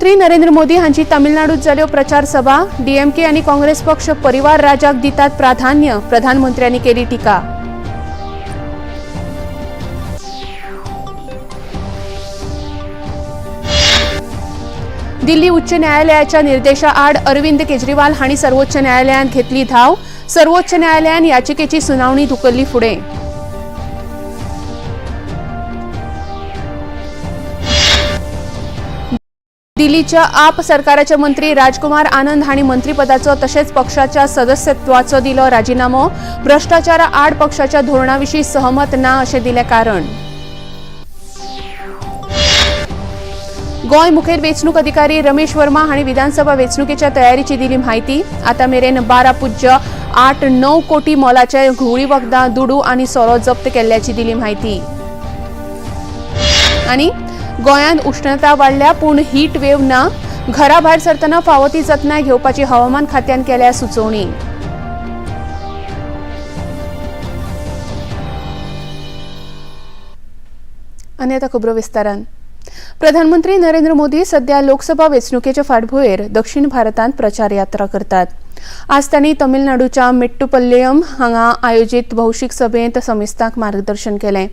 प्रधानमंत्री नरेंद्र मोदी हांची तामिळनाडूत जाल्यो प्रचार सभा. डीएमके आनी काँग्रेस पक्ष परिवार राजाक दितात प्राधान्य, प्रधानमंत्र्यांनी केली टिका. दिल्ली उच्च न्यायालयाच्या निर्देशाआड अरविंद केजरीवाल हांणी सर्वोच्च न्यायालयांत घेतली धाव. सर्वोच्च न्यायालयान याचिकेची सुनावणी धुकल्ली फुडें. दिल्लीच्या आप सरकाराचे मंत्री राजकुमार आनंद हांणी मंत्रीपदाचो तशेंच पक्षाच्या सदस्यत्वाचो दिलो राजिनामो. भ्रष्टाचारा आड पक्षाच्या धोरणाविशीं सहमत ना अशें दिलें कारण. गोंय मुखेल वेंचणूक अधिकारी रमेश वर्मा हांणी विधानसभा वेंचणुकेच्या तयारीची दिली म्हायती. आतां मेरेन 12.89 कोटी मोलाचे घुंवळी वखदां, दुडू आनी सोरो जप्त केल्ल्याची दिली म्हायती. आनी गोंयांत उश्णता वाडल्या पूण हीट वेव ना. घरा भायर सरतना फावो ती जतनाय घेवपाची हवामान खात्यान केल्या सुचोवणी. आनी आतां खबरो विस्तारान. प्रधानमंत्री नरेंद्र मोदी सध्या लोकसभा वेंचणुकेचे फाटभुंयेर दक्षिण भारतांत प्रचार यात्रा करतात. आज तांणी तमिळनाडूच्या मेट्टुपल्लयम हांगा आयोजीत भौशीक सभेंत समेस्तांक मार्गदर्शन केलें.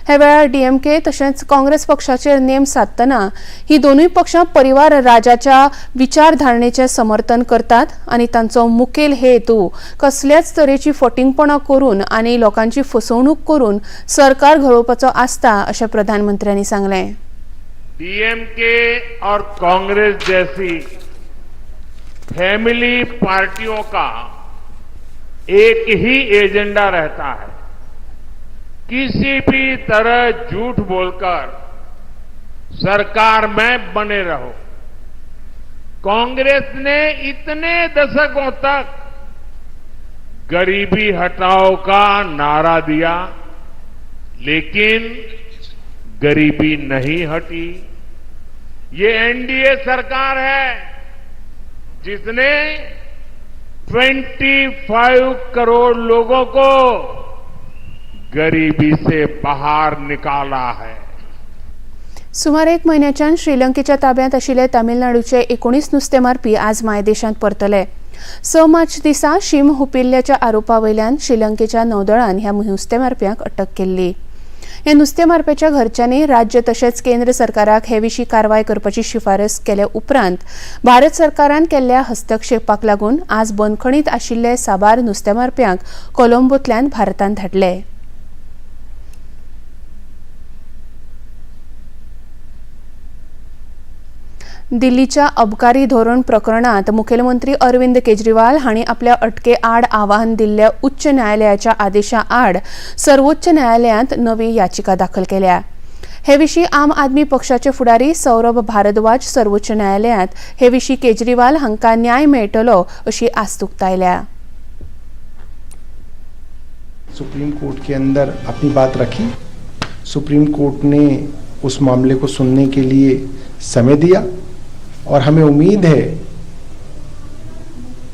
हे वेळार डीएमके तशेंच काँग्रेस पक्षाचेर नेम सादतना ही दोनूय पक्षां परिवार राजाच्या विचारधारणेचें समर्थन करतात आनी तांचो मुखेल हेतू कसल्याच तरेची फटींगपणां करून आनी लोकांची फसवणूक करून सरकार घडोवपाचो आसता अशें प्रधानमंत्र्यांनी सांगलें. डीएमके और कांग्रेस जैसी फैमिली पार्टियों का एक ही एजेंडा रहता है, किसी भी तरह झूठ बोलकर सरकार में बने रहो। कांग्रेस ने इतने दशकों तक गरीबी हटाओ का नारा दिया, लेकिन गरीबी नहीं हटी। ये एनडीए सरकार है जिसने 25 करोड़ लोगों को गरीबी से बाहर निकाला है। सुमार एक म्हयन्याच्यान श्रीलंकेच्या ताब्यांत आशिल्ले तामिळनाडूचे 19 नुस्तें मारपी आज मायदेशांत परतले. 6 मार्च दिसा शीम हुपिल्ल्याच्या आरोपा वयल्यान श्रीलंकेच्या नौदळान ह्या नुस्तें मारप्यांक अटक केल्ली. ह्या नुस्तें मारप्याच्या घरच्यांनी राज्य तशेंच केंद्र सरकाराक हे विशीं कारवाय करपाची शिफारस केल्या उपरांत भारत सरकारान केल्ल्या हस्तक्षेपाक लागून आज बंदखणीत आशिल्ले साबार नुस्तें मारप्यांक कोलंबोंतल्यान भारतांत धाडले. दिल्लीच्या अबकारी धोरण प्रकरणात मुखेलमंत्री अरविंद केजरीवाल हांणी आपल्या अटके आड आवाहन दिल्ल्या उच्च न्यायालयाच्या आदेशा आड सर्वोच्च न्यायालयांत नवी याचिका दाखल केल्या. हे विशीं आम आदमी पक्षाचे फुडारी सौरभ भारद्वाज सर्वोच्च न्यायालयांत हे विशीं केजरीवाल हांकां न्याय मेळटलो अशी आस्त उक्तायल्या. सुप्रीम कोर्ट के अंदर अपनी बात रखी। सुप्रीम कोर्ट ने उस मामले को सुनने के लिए समय दिया और हमें उम्मीद है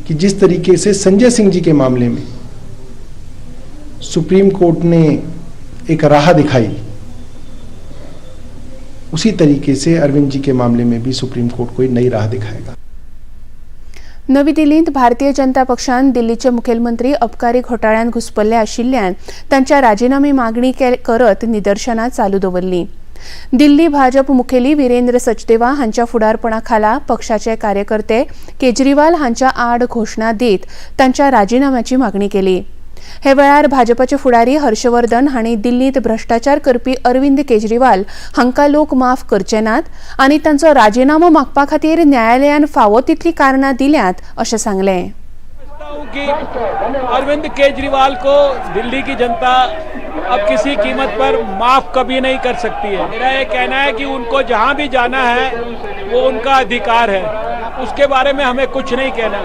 कि जिस तरीके से संजय सिंह जी के मामले में सुप्रीम कोर्ट ने एक राह दिखाई, उसी तरीके से अरविंद जी के मामले में भी सुप्रीम कोर्ट कोई नई राह दिखाएगा। नवी दिल्लींत भारतीय जनता पक्षान दिल्लीचे मुखेलमंत्री अबकारी घोटाळ्यांत घुस्पल्ले आशिल्ल्यान तांच्या राजिनामे मागणी करत निदर्शनां चालू दवरलीं. दिल्ली भाजप मुखेली वीरेंद्र सचदेवा हांच्या फुडारपणा खाला पक्षाचे कार्यकर्ते केजरीवाल हांच्या आड घोशणा दीत तांच्या राजिनाम्याची मागणी केली. हे वेळार भाजपाचे फुडारी हर्षवर्धन हांणी दिल्लींत भ्रष्टाचार करपी अरविंद केजरीवाल हांकां लोक माफ करचे नात आनी तांचो राजिनामो मागपा खातीर न्यायालयान फावो तितलीं कारणां दिल्यांत अशें सांगलें. कि अरविंद केजरीवाल को दिल्ली की जनता अब किसी कीमत पर माफ कभी नहीं कर सकती है। मेरा ये कहना है कि उनको जहां भी जाना है वो उनका अधिकार है, उसके बारे में हमें कुछ नहीं कहना।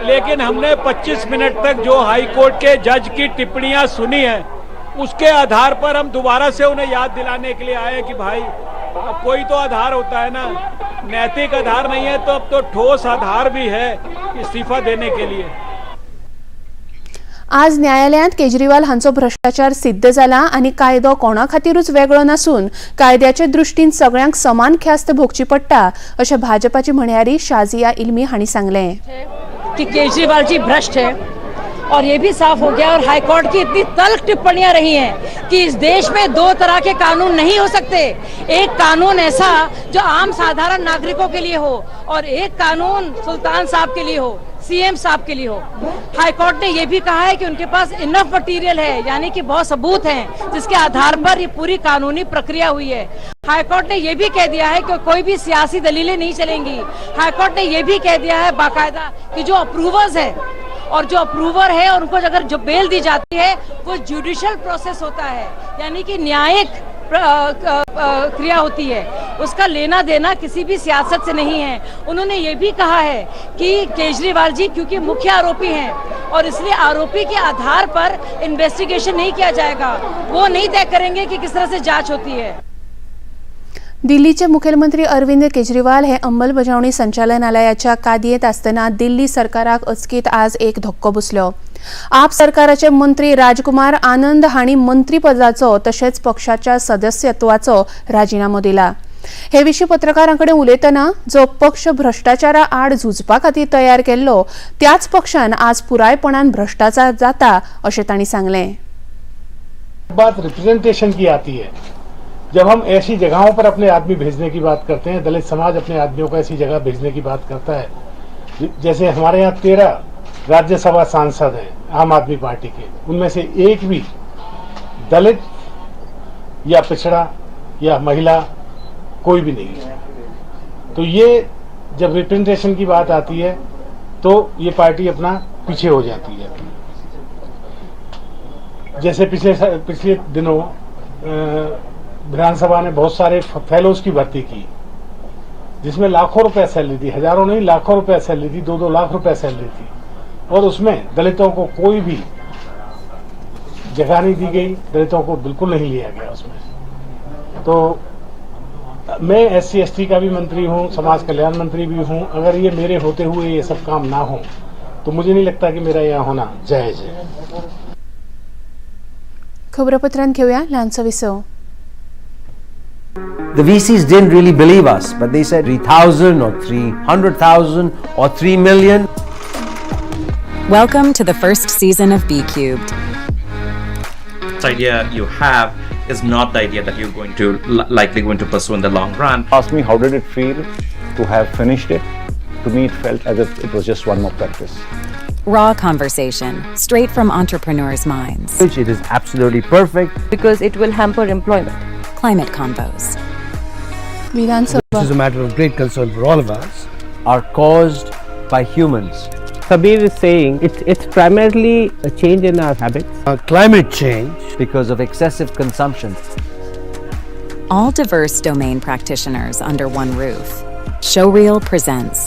लेकिन हमने 25 मिनट तक जो हाई कोर्ट के जज की टिप्पणियां सुनी है, उसके आधार पर हम दोबारा से उन्हें याद दिलाने के लिए आए कि भाई, अब कोई तो आधार होता है ना। नैतिक आधार नहीं है तो अब तो ठोस आधार भी है इस्तीफा देने के लिए। आज न्यायालयांत केजरीवाल हांचो भ्रश्टाचार सिद्ध जाला आनी कायदो कोणा खातीरूच वेगळो नासून कायद्याचे दृश्टीन सगळ्यांक समान ख्यास्त भोगची पडटा अशें भाजपाची म्हणयारी शाजिया इल्मी हांणी सांगलें की केजरीवाल जी भ्रष्ट है और ये भी साफ हो गया और हाईकोर्ट की इतनी तल्ख टिप्पणियां रही हैं कि इस देश में दो तरह के कानून नहीं हो सकते। एक कानून ऐसा जो आम साधारण नागरिकों के लिए हो और एक कानून सुल्तान साहब के लिए हो, सीएम साहब के लिए हो। हाईकोर्ट ने यह भी कहा है कि उनके पास इनफ मटेरियल है, यानी कि बहुत सबूत हैं जिसके आधार पर ये पूरी कानूनी प्रक्रिया हुई है। हाईकोर्ट ने यह भी कह दिया है कि कोई भी सियासी दलीलें नहीं चलेंगी। हाईकोर्ट ने यह भी कह दिया है बाकायदा कि जो अप्रूवर्स है और जो अप्रूवर है और उनको अगर जो बेल दी जाती है वो जुडिशियल प्रोसेस होता है, यानी कि न्यायिक क्रिया होती है, उसका लेना देना किसी भी सियासत से नहीं है। उन्होंने ये भी कहा है कि केजरीवाल जी क्योंकि मुख्य आरोपी हैं और इसलिए आरोपी के आधार पर इन्वेस्टिगेशन नहीं किया जाएगा, वो नहीं तय करेंगे कि किस तरह से जांच होती है। दिल्लीचे मुखेलमंत्री अरविंद केजरीवाल हे अंमलबजावणी संचालनालयाच्या कादयेंत आसतना दिल्ली सरकाराक अचकीत आज एक धक्को बसलो। आप सरकाराचे मंत्री राजकुमार आनंद हांणी मंत्रीपदाचो तशेंच पक्षाच्या सदस्यत्वाचो राजिनामो दिला। हे विशीं पत्रकारां कडेन उलयतना जो पक्ष भ्रश्टाचारा आड झुजपा खातीर तयार केल्लो त्याच पक्षान आज पुरायपणान भ्रश्टाचार जाता अशें तांणी सांगलें। बात रिप्रेजेंटेशन की आती है, जब हम ऐसी जगहों पर अपने आदमी भेजने की बात करते हैं, दलित समाज अपने आदमियों को ऐसी जगह भेजने की बात करता है, जैसे हमारे यहाँ 13 राज्यसभा सांसद हैं आम आदमी पार्टी के, उनमें से एक भी दलित या पिछड़ा या महिला कोई भी नहीं है। तो ये जब रिप्रेजेंटेशन की बात आती है तो ये पार्टी अपना पीछे हो जाती है। जैसे पिछले दिनों विधानसभा ने बहुत सारे फेलोज की भर्ती की, जिसमें लाखों रुपए सैलरी थी, हजारों नहीं लाखों रुपए सैलरी थी, 2-2 लाख रुपए सैलरी थी, और उसमें दलितों को कोई भी जगह नहीं दी गई, दलितों को बिल्कुल नहीं लिया गया उसमें। तो मैं SC ST का भी मंत्री हूँ, समाज कल्याण मंत्री भी हूँ, अगर ये मेरे होते हुए ये सब काम ना हो तो मुझे नहीं लगता कि मेरा यहाँ होना जायज है। खबरपत्रांत घेऊया ल्हानसो विसव। The VCs didn't really believe us, but they said 3,000 or 300,000 or 3 million. Welcome to the first season of B Cubed. The idea you have is not the idea that you're going to likely going to pursue in the long run. Ask me how did it feel to have finished it? To me, it felt as if it was just one more practice. Raw conversation, straight from entrepreneurs' minds. It is absolutely perfect. Because it will hamper employment. Climate convos. Vidhan Sabha. This is a matter of great concern for all of us. Are caused by humans. Sabir is saying it's primarily a change in our habits. Climate change. Because of excessive consumption. All diverse domain practitioners under one roof. Showreel presents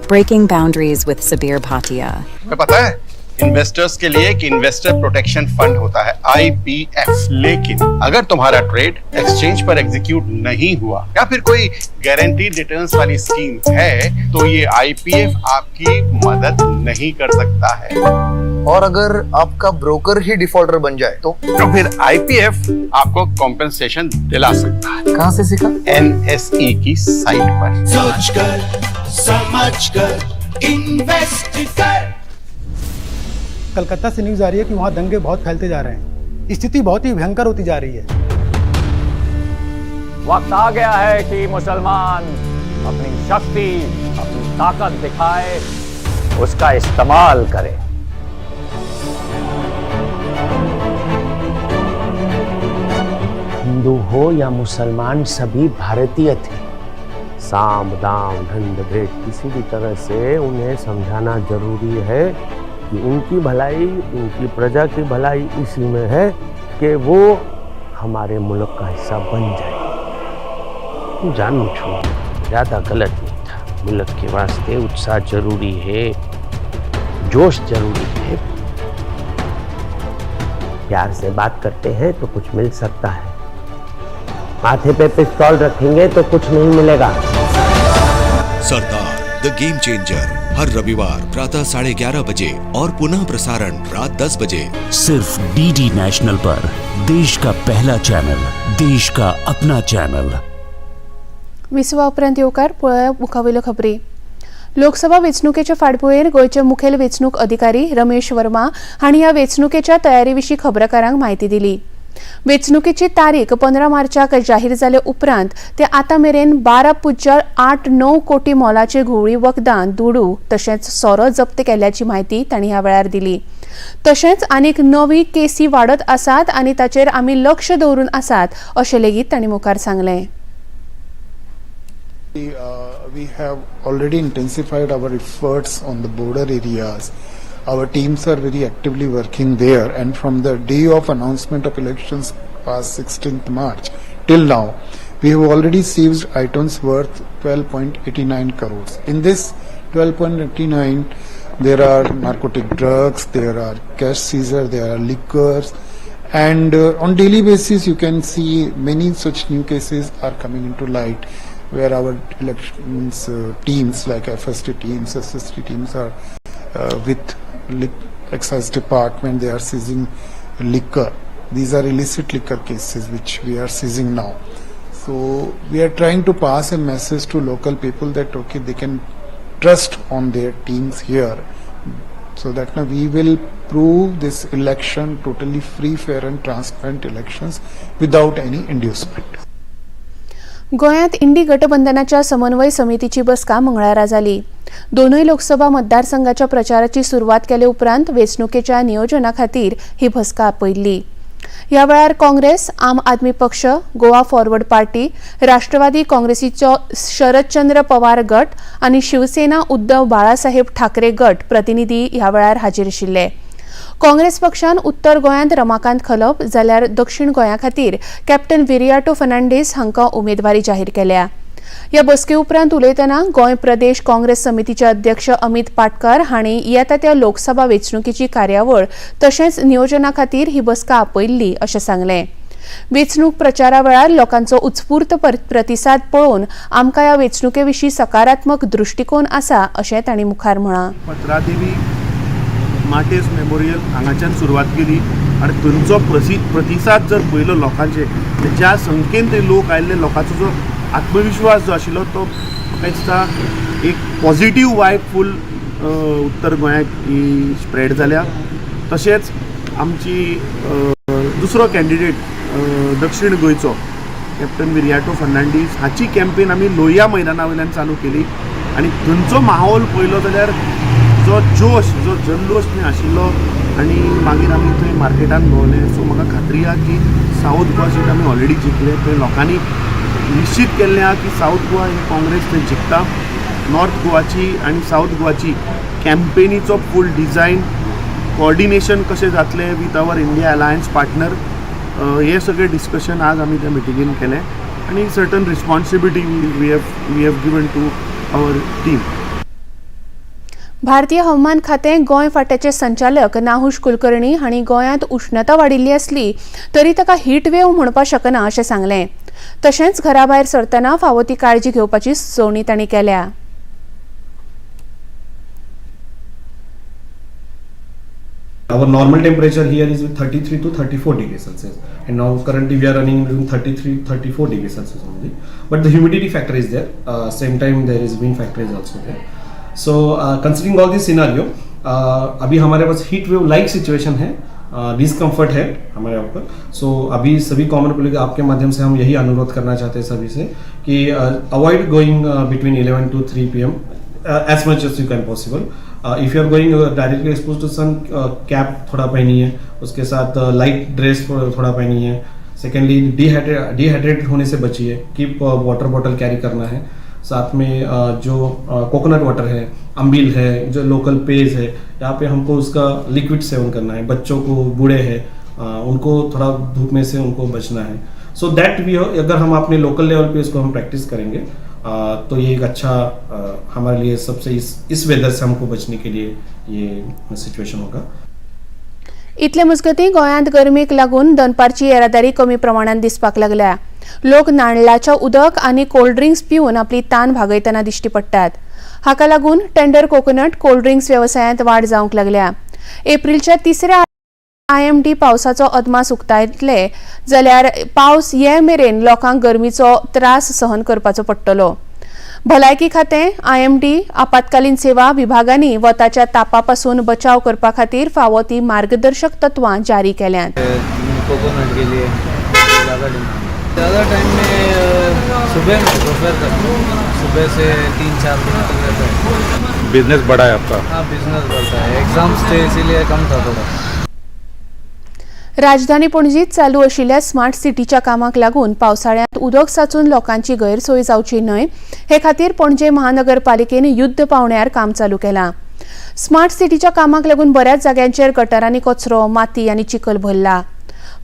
Breaking Boundaries with Sabir Bhatia. पता है investors K लिए एक investor protection fund होता है IPF। लेकिन अगर तुम्हारा trade exchange पर execute नहीं हुआ या फिर कोई गारंटीड रिटर्न्स वाली स्कीम है तो ये IPF आपकी मदद नहीं कर सकता है। और अगर आपका ब्रोकर ही डिफॉल्टर बन जाए तो फिर IPF आपको कॉम्पेंसेशन दिला सकता है। कहाँ से सीखा? NSE की साइट पर। सोच कर, समझ कर, इन्वेस्ट कर। कलकत्ता से न्यूज़ आ रही है कि वहाँ दंगे बहुत फैलते जा रहे हैं, स्थिति बहुत ही भयंकर होती जा रही है। वक्त आ गया है कि मुसलमान अपनी शक्ति, अपनी ताकत दिखाए, उसका इस्तेमाल करे। हिंदू हो या मुसलमान, सभी भारतीय थे। साम दाम दंड भेद किसी भी तरह से उन्हें समझाना जरूरी है कि उनकी भलाई, उनकी प्रजा की भलाई इसी में है कि वो हमारे मुल्क का हिस्सा बन जाए। जानू छू ज़्यादा गलत नहीं था। मुल्क के वास्ते उत्साह जरूरी है, जोश जरूरी है। प्यार से बात करते हैं तो कुछ मिल सकता है, माथे पे पिस्तौल रखेंगे तो कुछ नहीं मिलेगा। सरदार the game changer हर रविवार प्रातः 11:30 बजे और पुनः प्रसारण रात 10 बजे, सिर्फ डीडी नेशनल पर, देश का पहला चैनल, देश का अपना चैनल। विसवा उपरांत येवकार. पळोवया मुखावयल्यो खबरी. लोकसभा वेंचणुकेचे फाटभुंयेर गोंयचे मुखेल वेंचणूक अधिकारी रमेश वर्मा हांणी ह्या वेंचणुकेच्या तयारी विशीं खबराकारांक म्हायती दिली. वेंचणुकेची तारीख 15 मार्चाक जाहीर जाले उपरांत ते आतां मेरेन 12.89 कोटी मोलाचे घुंवळी वखदां, दुडू तशेंच सोरो जप्त केल्ल्याची म्हायती तांणी ह्या वेळार दिली. तशेंच आनीक नवी केसी वाडत आसात आनी ताचेर आमी लक्ष दवरून आसात अशें लेगीत तांणी मुखार सांगलें. We have already intensified our efforts on the border areas. Our teams are very actively working there, and from the day of announcement of elections past 16th March till now, we have already seized items worth 12.89 crores. In this 12.89, there are narcotic drugs, there are cash seizure, there are liquors, and on daily basis you can see many such new cases are coming into light, where our elections teams like FST teams, SST teams are with excise department, they are seizing liquor. These are illicit liquor cases which we are seizing now. So we are trying to pass a message to local people that okay, they can trust on their teams here, so that now we will prove this election totally free, fair and transparent elections without any inducement. गोंयांत इंडी गटबंधनाच्या समन्वय समितीची बसका मंगळारा जाली. दोनूय लोकसभा मतदारसंघाच्या प्रचाराची सुरवात केले उपरांत वेंचणुकेच्या नियोजना खातीर ही बसका आपयल्ली. ह्या वेळार काँग्रेस, आम आदमी पक्ष, गोवा फॉरवर्ड पार्टी, राष्ट्रवादी काँग्रेसीचो शरदचंद्र पवार गट आनी शिवसेना उद्धव बाळासाहेब ठाकरे गट प्रतिनिधी ह्या वेळार हाजीर आशिल्ले. काँग्रेस पक्षान उत्तर गोंयांत रमाकांत खलप जाल्यार दक्षिण गोंया खातीर कॅप्टन विरियाटो फर्नांडीस हांकां उमेदवारी जाहीर केल्या. ह्या बसके उपरांत उलयतना गोंय प्रदेश काँग्रेस समितीचे अध्यक्ष अमित पाटकार हांणी येता त्या लोकसभा वेंचणुकेची कार्यावळ तशेंच नियोजना खातीर ही बसका आपयल्ली अशें सांगलें. वेंचणूक प्रचारा वेळार लोकांचो उत्स्फूर्त प्रतिसाद पळोवन आमकां ह्या वेंचणुके विशीं सकारात्मक दृश्टिकोन आसा अशें तांणी मुखार म्हळां. पत्रादेवी माटेस मेमोरियल हांगाच्यान सुरवात केली आनी थंयचो प्रतिसाद जर पळयलो लोकांचे, ज्या संख्येन ते लोक आयिल्ले, लोकांचो जो आत्मविश्वास जो आशिल्लो तो म्हाका दिसता एक पॉझिटीव वायब फूल उत्तर गोंयाक ही स्प्रेड जाल्या. तशेंच आमची दुसरो कॅन्डिडेट दक्षिण गोंयचो कॅप्टन विरियाटो फर्नांडीस हाची कॅम्पेन आमी लोहिया मैदाना वयल्यान चालू केली आनी थंयचो माहोल पळयलो जाल्यार जो जोश, जो जल्लोश थंय आशिल्लो आनी मागीर आमी थंय मार्केटान भोंवले. सो म्हाका खात्री आहा की सावथ गोवा सीट आमी ऑलरेडी जिखले. थंय लोकांनी निश्चित केल्लें आहा की सावथ गोवा हे काँग्रेस थंय जिखता. नॉर्थ गोवाची आनी सावथ गोवाची कॅम्पेनीचो फूल डिझायन, कोऑर्डिनेशन कशें जातलें with our India alliance partner, हे सगळें डिस्कशन आज आमी त्या मिटिंगेन केलें आनी certain responsibility we have given to our team. भारतीय हवामान खातें गोंय फांट्याचे संचालक नाहुश कुलकर्णी हांणी गोंयांत उश्णता वाडिल्ली आसली तरी ताका हीट वेव म्हणपाक शकना अशें सांगलें. तशेंच घराभायर सरतना फावो ती काळजी घेवपाची सुचोवणी तांणी केल्या. Our normal temperature here is 33 to 34 degrees Celsius, and now currently we are running between 33 to 34 degrees Celsius only. But the humidity factor is there. Same time there is wind factor is also there. So considering all this scenario, अभी हमारे pass heat वेव like situation है, discomfort है हमारे ऊपर. So अभी सभी common public आपके माध्यम से हम यही अनुरोध करना चाहते हैं सभी से कि avoid going between 11 to 3 PM as much as you can possible. If you are going directly expose to sun, cap थोड़ा पहनिए, उसके साथ लाइट ड्रेस थोड़ा पहनिए. सेकेंडली डिहाइड्रेट होने से बचिए, कीप वाटर बॉटल कैरी करना है. साथ में जो कोकोनट वाटर है, अम्बिल है, जो लोकल पेज है, यहाँ पे हमको उसका लिक्विड सेवन करना है. बच्चों को, बूढ़े हैं, उनको थोड़ा धूप में से उनको बचना है. सो that we अगर हम अपने लोकल लेवल पे इसको हम प्रैक्टिस करेंगे तो ये एक अच्छा हमारे लिए सबसे इस वेदर से हमको बचने के लिए ये सिचुएशन होगा. इतले मजगतीं गोंयांत गरमेक लागून दनपारची येरादारी कमी प्रमाणात दिसपाक लागल्या. लोक नाल्लाचें उदक आनी कोल्ड ड्रिंक्स पिवन आपली तान भागयतना दिश्टी पडटात. हाका लागून टेंडर कोकोनट कोल्ड ड्रिंक्स वेवसायांत वाड जावंक लागल्या. एप्रिलच्या तिसऱ्या आयएमडी पावसाचो अदमास उक्तायतले जाल्यार पावस ये मेरेन लोकांक गरमीचो त्रास सहन करपाचो पडटलो. भलायकी खातें, आयएमडी, आपत्कालीन सेवा विभागांनी वताच्या तापा पासून बचाव करपा खातीर फावो ती मार्गदर्शक तत्वां जारी केल्यांत. कोकोनट के लिए ज़्यादा डिमांड, ज़्यादा टाइम में सुबह में, दोपहर तक, सुबह से 3-4 बजे तक रहता है. बिजनेस बढ़ा है आपका? हाँ, बिजनेस बढ़ता है. एग्जाम्स थे, इसीलिए कम था थोड़ा. राजधानी पणजीत चालू आशिल्ल्या स्मार्ट सिटीच्या कामाक लागून पावसाळ्यांत उदक साचून लोकांची गैरसोय जावची न्हय हे खातीर पणजे महानगरपालिकेन युद्ध पावण्यार काम चालू केलां. स्मार्ट सिटीच्या कामाक लागून बऱ्याच जाग्यांचेर गटारांनी कचरो, माती आनी चिखल भरला.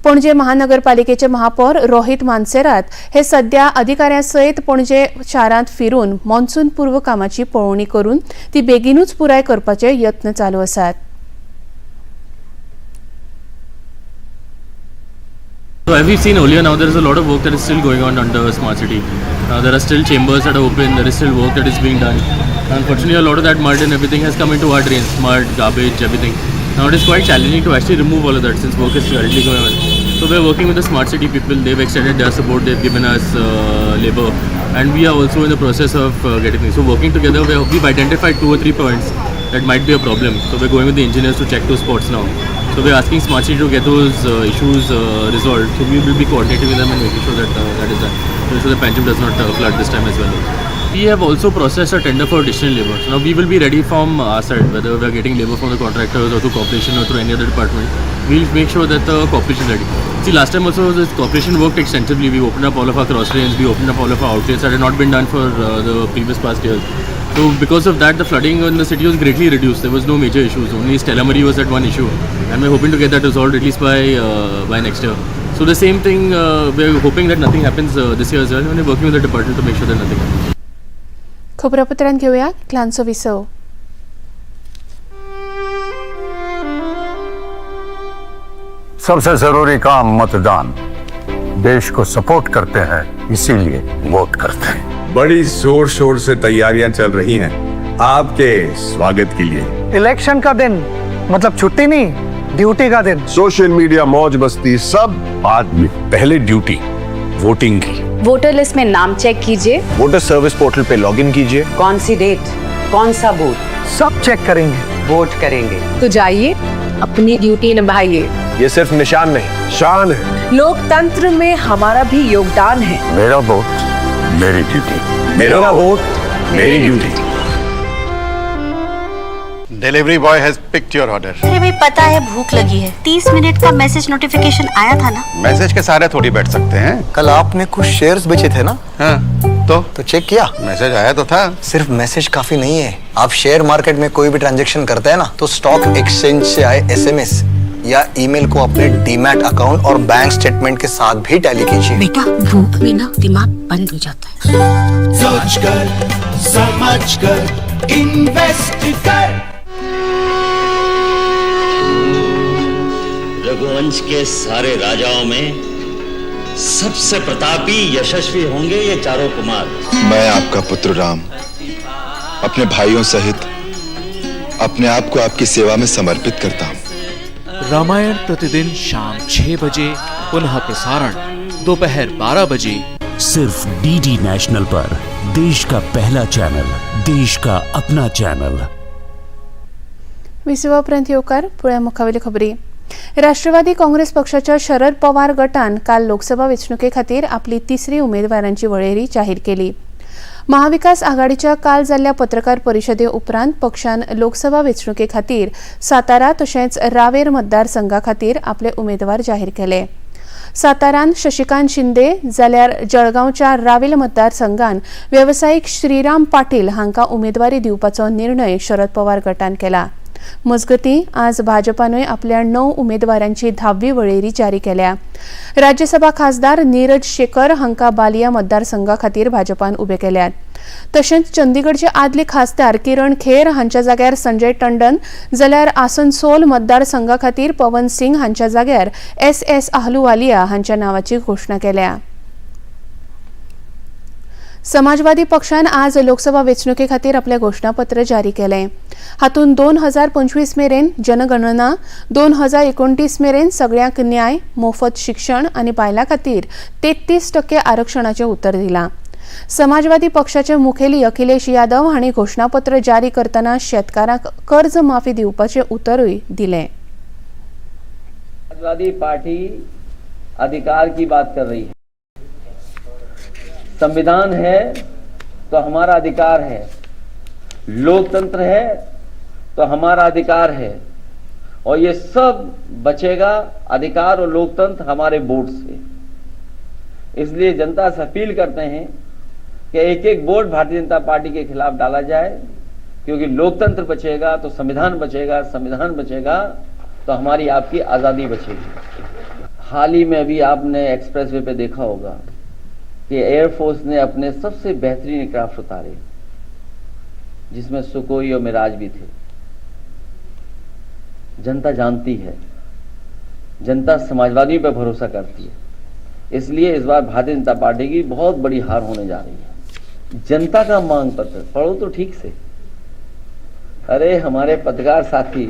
पणजे महानगरपालिकेचे महापौर रोहित मानसेरात हे सध्या अधिकाऱ्यां सयत पणजे शारांत फिरून मॉन्सून पूर्व कामाची पळोवणी करून ती बेगीनूच पुराय करपाचे यत्न चालू आसात. So as we've seen earlier, now there is a lot of work that is still going on under Smart City. There are still chambers that are open, there is still work that is being done. Unfortunately, a lot of that mud and everything has come into our drains, mud, garbage, everything. Now it is quite challenging to actually remove all of that since work is currently going on. So we are working with the Smart City people. They've extended their support, they've given us labor, and we are also in the process of getting things. So working together, we've identified 2 or 3 points that might be a problem. So we're going with the engineers to check those spots now. So we're asking Smart City to get those issues resolved. So we will be coordinating with them and making sure that that is done. So the Panjim does not flood this time as well. We have also processed a tender for additional labor. So now we will be ready from our side, whether we are getting labor from the contractors or through corporation or through any other department. We'll make sure that the corporation is ready. See, last time also this corporation worked extensively. We opened up all of our cross drains, we opened up all of our outlets that had not been done for the previous past years. So because of that, the flooding in the city was greatly reduced. There was no major issues. Only Stella Marie was that one issue, and we're hoping to get that resolved at least by next year. So the same thing, we're hoping that nothing happens this year as well, and we're working with the department to make sure that nothing happens. खबरापत्रांत घेवया ल्हानसो विसव. सबसे जरूरी काम मतदान. देश को support करते हैं, इसीलिए वोट करते हैं. बड़ी जोर शोर से तैयारियां चल रही हैं आपके स्वागत के लिए. इलेक्शन का दिन मतलब छुट्टी नहीं, ड्यूटी का दिन. सोशल मीडिया, मौज मस्ती सब बाद में, पहले ड्यूटी वोटिंग की. वोटर लिस्ट में नाम चेक कीजिए. Water service portal pay login कीजिए. कौन सी डेट, कौन सा बूथ, सब चेक करेंगे, वोट करेंगे. तो जाइए, अपनी ड्यूटी निभाइए. ये सिर्फ निशान नहीं, शान है. लोकतंत्र में हमारा भी योगदान है. मेरा वोट मेरी ड्यूटी, मेरा वोट मेरी duty. Delivery boy has picked your order. अरे भाई, पता है भूख लगी है. 30 मिनट का मैसेज नोटिफिकेशन आया था ना. मैसेज के सहारे थोड़ी बैठ सकते हैं. कल आपने कुछ शेयर्स बेचे थे ना? हाँ, तो चेक किया? मैसेज आया तो था. सिर्फ मैसेज काफी नहीं है. आप शेयर मार्केट में कोई भी ट्रांजैक्शन करते हैं ना, तो स्टॉक एक्सचेंज से आए एसएमएस या ईमेल को अपने डीमैट अकाउंट और बैंक स्टेटमेंट के साथ भी टैली कीजिए. बेटा, भूख में ना दिमाग बंद हो जाता है. सोच कर, समझ कर, इन्वेस्ट कर. रघुवंश के सारे राजाओं में सबसे प्रतापी यशस्वी होंगे ये चारों कुमार. मैं आपका पुत्र राम अपने भाइयों सहित अपने आप को आपकी सेवा में समर्पित करता हूँ. रामायण प्रतिदिन शाम 6 बजे, पुनः प्रसारण दोपहर 12 बजे. सिर्फ डीडी नेशनल पर देश का पहला चैनल, देश का अपना चैनल. विसवा उपरांत येवकार. पळोवया मुखावेली खबरी. राष्ट्रवादी काँग्रेस पक्षाच्या शरद पवार गटान काल लोकसभा वेंचणुके खातीर आपली तिसरी उमेदवारांची वळेरी जाहीर केली. महाविकास आघाडीच्या काल जाल्ल्या पत्रकार परिशदे उपरांत पक्षान लोकसभा वेंचणुके खातीर सातारा तशेंच रावेर मतदारसंघा खातीर आपले उमेदवार जाहीर केले. सातारान शशिकांत शिंदे जाल्यार जळगांवच्या रावेल मतदारसंघान वेवसायीक श्रीराम पाटील हांकां उमेदवारी दिवपाचो निर्णय शरद पवार गटान केला. मजगतीं, आज भाजपानूय आपल्या 9 उमेदवारांची 10वी वळेरी जारी केल्या. राज्यसभा खासदार नीरज शेखर हांकां बालिया मतदारसंघा खातीर भाजपान उबे केल्यात. तशेंच चंदीगडचे आदले खासदार किरण खेर हांच्या जाग्यार संजय टंडन, जाल्यार आसनसोल मतदारसंघा खातीर पवन सिंग हांच्या जाग्यार एस एस आहलुवालिया हांच्या नावाची घोशणा केल्या. समाजवादी पक्षान आज लोकसभा वेंचणुके खातीर आपलें घोशणापत्र जारी केलें. हातूंत 2025 मेरेन जनगणना, 2029 मेरेन सगळ्यांक न्याय, मोफत शिक्षण आनी बायलां खातीर 33% आरक्षणाचें उतर दिलां. समाजवादी पक्षाचे मुखेली अखिलेश यादव हांणी घोशणापत्र जारी करतना शेतकारांक कर्ज माफी दिवपाचें उतरूय दिलें. समाजवादी पार्टी अधिकार की बात कर रही है. संविधान है तो हमारा अधिकार है, लोकतंत्र है तो हमारा अधिकार है और ये सब बचेगा, अधिकार और लोकतंत्र, हमारे वोट से. इसलिए जनता से अपील करते हैं कि एक एक vote Bharatiya Janata party K खिलाफ डाला जाए, क्योंकि लोकतंत्र बचेगा तो संविधान बचेगा, संविधान बचेगा तो हमारी आपकी आज़ादी बचेगी. हाल ही में अभी आपने एक्सप्रेसवे पे देखा होगा कि एयरफोर्स ने अपने सबसे बेहतरीन एयरक्राफ्ट उतारे, जिसमें सुखोई और मिराज भी थे. जनता जानती है, जनता समाजवादी पर भरोसा करती है. इसलिए इस बार भारतीय जनता पार्टी की बहुत बड़ी हार होने जा रही है. जनता का मांग पत्र पढ़ो तो ठीक से. अरे हमारे पत्रकार साथी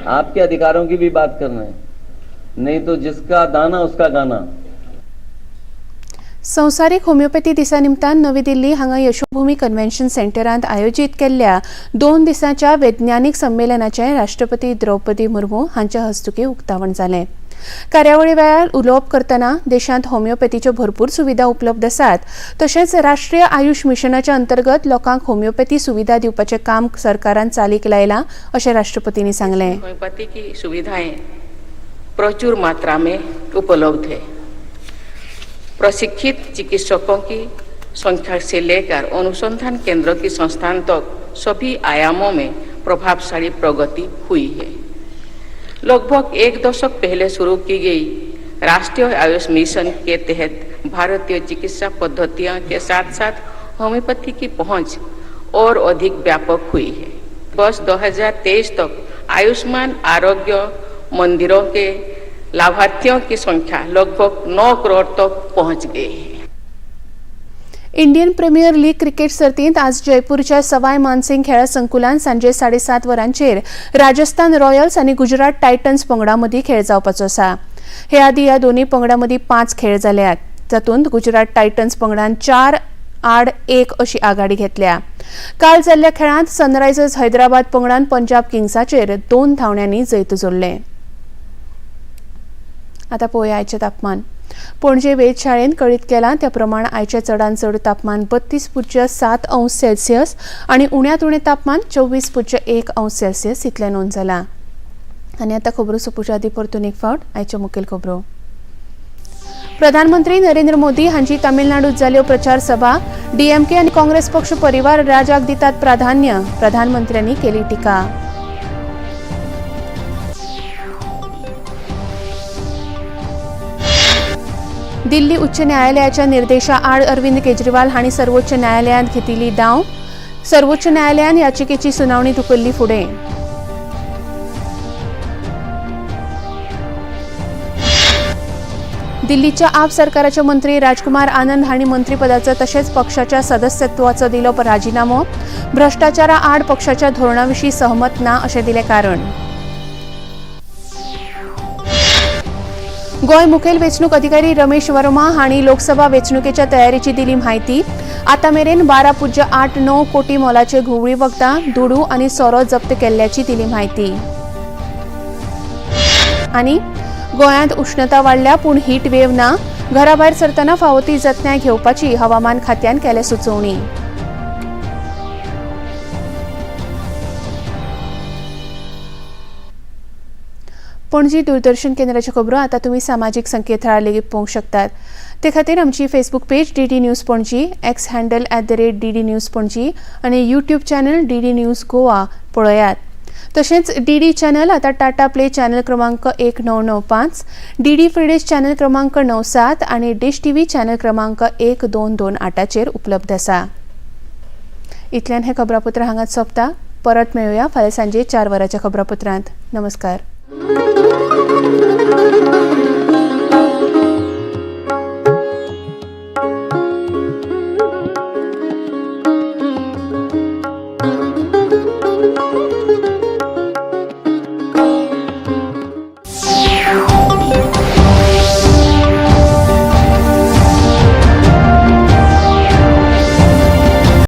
आपके अधिकारों की भी बात कर रहे हैं, नहीं तो जिसका दाना उसका गाना. संवसारीक होमिओपॅथी दिसा निमतान नवी दिल्ली हांगा यशोभूमी कन्व्हेन्शन सेंटरांत आयोजीत केल्ल्या 2 दिसांच्या वैज्ञानीक संमेलनाचें राष्ट्रपती द्रौपदी मुर्मू हांच्या हस्तुकीं उक्तावण जालें. कार्यावळी वेळार उलोवप करतना देशांत होमिओपॅथीच्यो भरपूर सुविधा उपलब्ध आसात, तशेंच राष्ट्रीय आयुष मिशनाच्या अंतर्गत लोकांक होमिओपॅथी सुविधा दिवपाचें काम सरकारान चालीक लायलां अशें राष्ट्रपतींनी सांगलें. होम्योपैथी की सुविधाएं प्रचुर मात्रा में उपलब्ध है. प्रशिक्षित चिकित्सकों की संख्या से लेकर अनुसंधान केंद्र की संस्थान तक सभी आयामों में प्रभावशाली प्रगति हुई है. लगभग एक दशक पहले शुरू की गई राष्ट्रीय आयुष मिशन के तहत भारतीय चिकित्सा पद्धतियों के साथ साथ होम्योपैथी की पहुंच और अधिक व्यापक हुई है. वर्ष 2023 तक आयुष्मान आरोग्य मंदिरों के लाभार्थियों की संख्या लगभग 9 करोड़ तक पहुंच गई है. इंडियन प्रिमियर लीग क्रिकेट सर्तींत आज जयपूरच्या सवाय मानसिंग खेळा संकुलान सांजे 7:30 वरांचेर राजस्थान रॉयल्स आनी गुजरात टायटन्स पंगडां मदीं खेळ जावपाचो आसा. हे आदीं ह्या दोनूय पंगडां मदीं 5 खेळ जाल्यात, जातूंत गुजरात टायटन्स पंगडान 4-1 अशी आघाडी घेतल्या. काल जाल्ल्या खेळांत सनरायझर्स हैदराबाद पंगडान पंजाब किंग्साचेर 2 धांवड्यांनी जैत जोडलें. आतां पळोवया आयचें तापमान. पणजे वेधशाळेन कळीत केलां त्या प्रमाण आयचें चडांत चड तापमान 32.7 अंश सेल्सियस आनी उण्यांत उणें तापमान 24.1 अंश सेल्सियस इतलें नोंद जालां. आनी आतां खबरो सोंपुच्या आदीं परतून एक फावट आयच्यो मुखेल खबरो. प्रधानमंत्री नरेंद्र मोदी हांची तामिळनाडूत जाल्यो प्रचार सभा. डीएमके आनी काँग्रेस पक्ष परिवार राजाक दितात प्राधान्य, प्रधानमंत्र्यांनी केली टिका. दिल्ली उच्च न्यायालयाच्या निर्देशाआड अरविंद केजरीवाल हांणी सर्वोच्च न्यायालयांत घेतिल्ली दाव. सर्वोच्च न्यायालयान याचिकेची सुनावणी धुकल्ली फुडें. दिल्लीच्या आप सरकाराचे मंत्री राजकुमार आनंद हांणी मंत्रीपदाचो तशेंच पक्षाच्या सदस्यत्वाचो दिलो राजिनामो. भ्रष्टाचारा आड पक्षाच्या धोरणाविशीं सहमत ना अशें दिलें कारण. गोंय मुखेल वेंचणूक अधिकारी रमेश वर्मा हांणी लोकसभा वेंचणुकेच्या तयारीची दिली म्हायती. आतां मेरेन 12.89 कोटी मोलाचे घुंवळी वखदां, दुडू आनी सोरो जप्त केल्ल्याची दिली म्हायती. आनी गोंयांत उष्णता वाडल्या पूण हीट वेव ना. घराभायर सरतना फावो ती जतनाय घेवपाची हवामान खात्यान केल्या सुचोवणी. पणजी दूरदर्शन केंद्राच्यो खबरो आतां तुमी सामाजीक संकेतथळार लेगीत पळोवंक शकतात. ते खातीर आमची Facebook page DD news Panaji, X handle @DD news Panaji आनी YouTube channel DD news Goa पळयात. तशेंच डीडी चॅनल आतां टाटा प्ले चॅनल क्रमांक 1995, डीडी फ्री चॅनल क्रमांक 97 आनी डिश टीव्ही चॅनल क्रमांक 1228चेर उपलब्ध आसा. इतल्यान हें खबरापत्र हांगाच सोंपता. परत मेळुया फाल्यां सांजे 4 वरांच्या खबरापत्रांत. नमस्कार.